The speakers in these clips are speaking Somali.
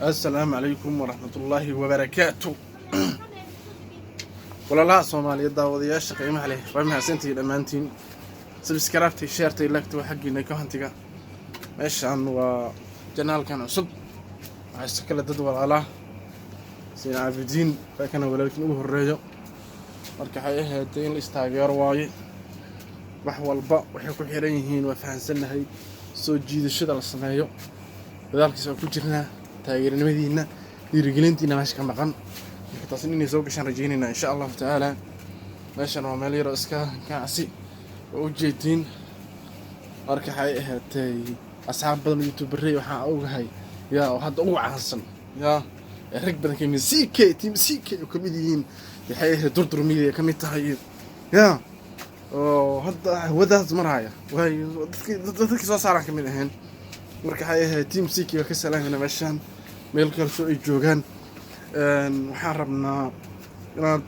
Assalaamu calaykum waraxmatullaahi wabarakaatu. Walaalaha Soomaaliyeed, daawadayaasha qiimaha leh, waa mahadsantihiin dhammaantiin. Subscribe-ta, share-ta, like-ta waa xaggiina. Commentiga meeshaan waa channelkan cusub. Waxaa iska kale dad walaalaa Siin Caabidiin baa kana walaalkiin ugu horreeyo. Marka waxay ahayd in la istaageero waaye. Wax walba waxay ku xiran yihiin, waa fahansannahay, soo jiidashada la sameeyo. Dadaalkiisa waa ku jirnaa. Taageernimadiina, dhiirigelintiina meesha ka maqan. Marka taasna inay soo gashaan rajaynaynaa, insha Allahu tacaala. Meeshan waa meel yaroo iska ganacsi oo ujeediin. Marka waxay ahaatay asxaab badan oo youtuberey waxaan ogahay yaa oo hadda ugu caansan yaa ee rag badan kamid CK Team CK oo kamid yihiin. Waxay ahayd Durdur Media ka mid tahay yaa oo hadda hawadaas maraya. Waay dadkii soo saaraan kamid ahayn. Marka waxay ahayd Team CK waa ka salaamina meeshaan meel kastoo ay joogaan. Waxaan rabnaa inaad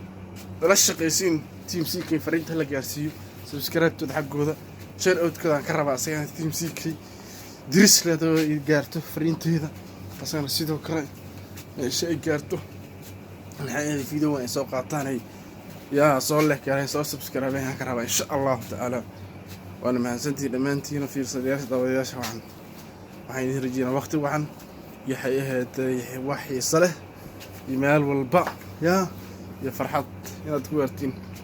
nala shaqaysiin. Team CK fariinta la gaarsiiyo, subscribe-tooda xaggooda, share outkooda aan ka rabaa. Asagana Team CK diris leedo ay gaarto fariinteeda, asagana sidoo kale meesha ay gaarto. Maxay ahayd, video ay soo qaataan, ay yaa soo leh gaareen, soo subscribe ayaan ka rabaa, insha Allahu tacaala. Waana mahadsantihiin dhammaantiina, fiirsadayaasha, daawadayaasha. Waxaan idin rajeynaa waqti wacan iyo waxay ahayd wax xiiso leh iyo meel walba yaa iyo farxad inaad ku waartiin.